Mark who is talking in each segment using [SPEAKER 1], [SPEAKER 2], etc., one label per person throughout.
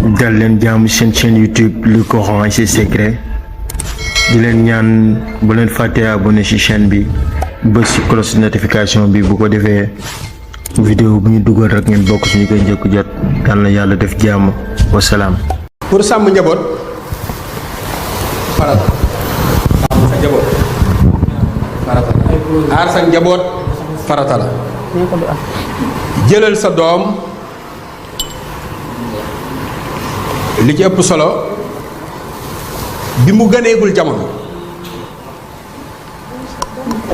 [SPEAKER 1] dal leen jàmm seen chaîne YouTube Le Coran et ses secrets di leen ñaan bu leen fàtte abonné ci chaîne bi bës ci cloche notification bi bu ko defee vidéo bu ñu dugal rek ngeen bokk ci ñu koy njëkk jot yal na yàlla def jàmm wasalaam.
[SPEAKER 2] pour sàmm njaboot farata sàmm sa njaboot farata la aar sa njaboot farata la jëlal sa doom li ci ëpp solo bi mu gëneegul jamono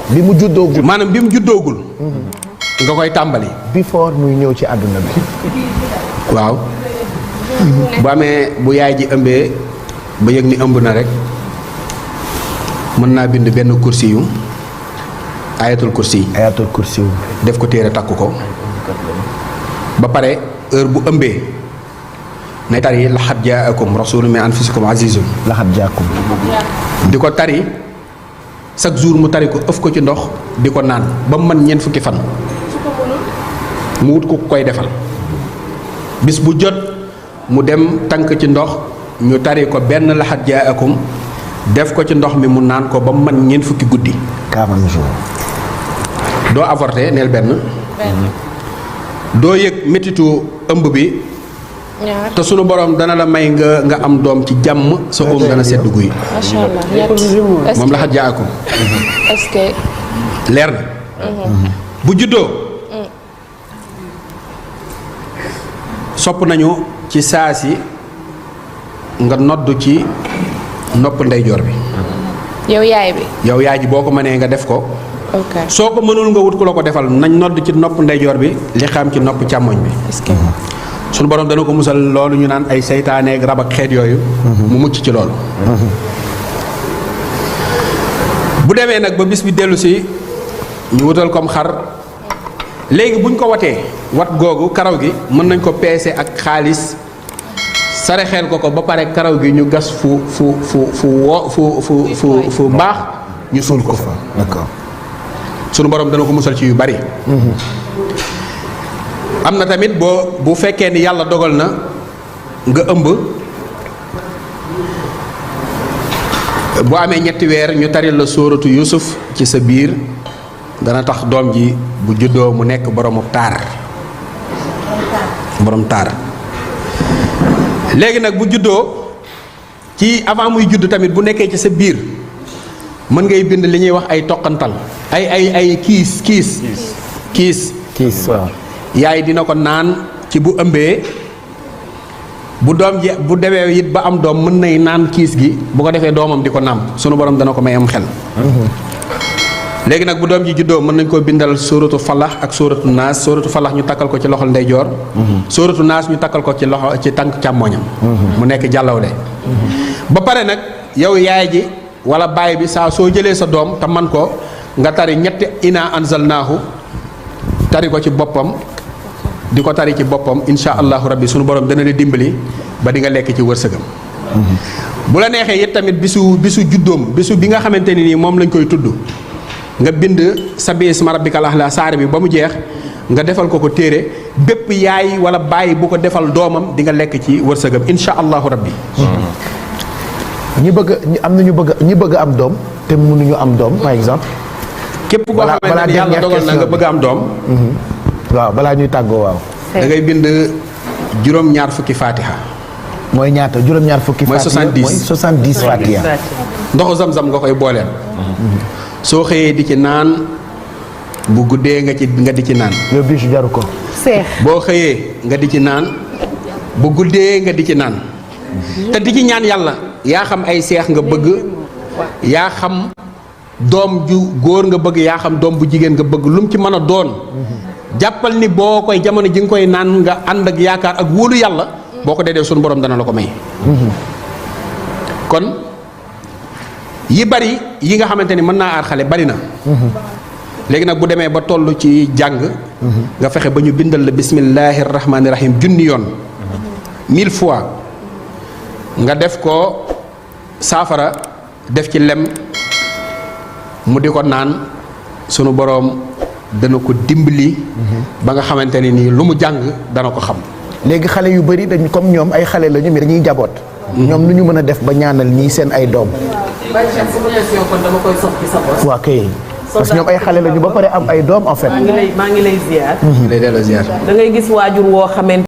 [SPEAKER 3] bi mu juddoogul
[SPEAKER 2] maanaam bi mu juddoogul nga koy tàmbali
[SPEAKER 3] before muy ñëw ci àdduna bi
[SPEAKER 2] waaw bu amee bu yaay ji ëmbee ba yëg ni ëmb na rek mën naa bind benn kursi yu ayatul kursi def ko téere takk ko ba pare heure bu ëmbee nay tari laxat jaakum rasulun min anfusikum azizun
[SPEAKER 3] laxat jaakum
[SPEAKER 2] di ko tari chaque jour mu tari ko ëf ko ci ndox di ko naan ba mu mën ñeent fukki fan mu wut ku koy defal bis bu jot mu dem tànk ci ndox ñu tari ko benn laxat jaakum def ko ci ndox mi mu naan ko ba mu mën ñeent fukki guddi
[SPEAKER 3] 40 jours
[SPEAKER 2] doo avorté neel benn doo yëg métitu ëmb bi te sunu borom dana la may nga am doom ci jàmm sa dana sedd guy
[SPEAKER 4] macha allah ñett
[SPEAKER 2] moom laxat jaakum
[SPEAKER 4] est-ce que
[SPEAKER 2] leer na bu juddoo sopp nañu ci saa si nga nodd ci nopp ndeyjoor bi
[SPEAKER 4] yow yaay bi
[SPEAKER 2] yow yaay ji boo ko mënee nga def ko
[SPEAKER 4] ok
[SPEAKER 2] soo ko mënul nga wut ku la ko defal nañ nodd ci nopp ndeyjoor bi li xam ci nopp càmmoñ bi
[SPEAKER 4] est-ce que
[SPEAKER 2] sunu borom dana ko musal loolu ñu naan ay seytaaneeg rab ak xeet yooyu mu mucc ci loolu bu demee nag ba bis bi dellu si ñu wutal comme xar léegi buñ ko watee wat googu karaw gi mën nañ ko peese ak xaalis sarexeel ko ba pare karaw gi ñu gas fu baax ñu suul ko fa
[SPEAKER 3] d'accord
[SPEAKER 2] sunu borom dana ko musal ci yu bari am na tamit bu fekkee ni yàlla dogal na nga ëmb boo amee ñetti weer ñu taril la sóoratu Yuusuf ci sa biir dana tax doom ji bu juddoo mu nekk borom taar léegi nag bu juddoo ci avant muy judd tamit bu nekkee ci sa biir mën ngay bind li ñuy wax ay toqantal ay kiis
[SPEAKER 3] waaw
[SPEAKER 2] yaay dina ko naan ci bu ëmbee bu doom ji bu demee it ba am doom mën nay naan kiis gi bu ko defee doomam di ko nàmp sunu borom dana ko may am xel léegi nag bu doom ji juddoo mën nañ koo bindal sóoratu falax ak sóoratu naas sóoratu falax ñu takkal ko ci loxol ndeyjoor sóoratu naas ñu takkal ko ci loxo ci tànk càmmoñam mu nekk jàllawle ba pare nag yow yaay ji wala baay bi saa soo jëlee sa doom te man ko nga tari ñetti ina anzalnaahu tari ko ci boppam di ko tari ci boppam insha allahu rabbi sunu borom dana la dimbali ba di nga lekk ci wërsëgam bu la neexee it tamit bisu juddoom bisu bi nga xamante ni nii moom lañ koy tudd nga bind sabbi isma rabbikal a'la saar bi ba mu jeex nga defal ko téere bépp yaay wala baay bu ko defal doomam di nga lekk ci wërsëgam insha allahu rabbi
[SPEAKER 3] ñi bëgg am doom te mënuñu am doom par exemple
[SPEAKER 2] képp koo xamante ni yàlla dogal na nga bëgg am doom
[SPEAKER 3] waaw balaa ñuy tàggoo waaw
[SPEAKER 2] da ngay bind juróom-ñaar fukki fatiha
[SPEAKER 3] mooy ñaata juróom-ñaar fukki
[SPEAKER 2] mooy 70
[SPEAKER 3] mooy 70 fatiha
[SPEAKER 2] ndoxu zam-zam nga koy booleel soo xëyee di ci naan bu guddee nga di ci naan
[SPEAKER 3] yow bisu jaru ko
[SPEAKER 4] seex
[SPEAKER 2] boo xëyee nga di ci naan bu guddee nga di ci naan te di ci ñaan yàlla yaa xam ay seex nga bëgg yaa xam doom ju góor nga bëgg yaa xam doom bu jigéen nga bëgg lu mu ci mën a doon jàppal ni boo koy jamono ji nga koy naan nga ànd ak yaakaar ak wóolu yàlla boo ko dee suñu borom dana la ko may kon yi bari yi nga xamante ni mën naa aar xale bari na léegi nag bu demee ba toll ci jàng nga fexe ba ñu bindal la bismillahi rahmaani rahim junni yoon 1000 fois nga def ko saafara def ci lem mu di ko naan sunu boroom dana ko dimbali ba nga xamante ne nii lu mu jàng dana ko xam
[SPEAKER 3] léegi xale yu bëri dañ comme ñoom ay xale lañu mais dañuy jaboot. ñoom nu ñu mën a def ba ñaanal ñii seen ay doom.
[SPEAKER 5] Baye Cheikh sama question kon dama koy sox ci sa bopp.
[SPEAKER 3] waa kay parce que ñoom ay xale lañu ba pare am ay doom en fait.
[SPEAKER 5] maa ngi lay ziar.
[SPEAKER 2] lay delloo ziar.
[SPEAKER 5] da ngay gis waajur woo xamante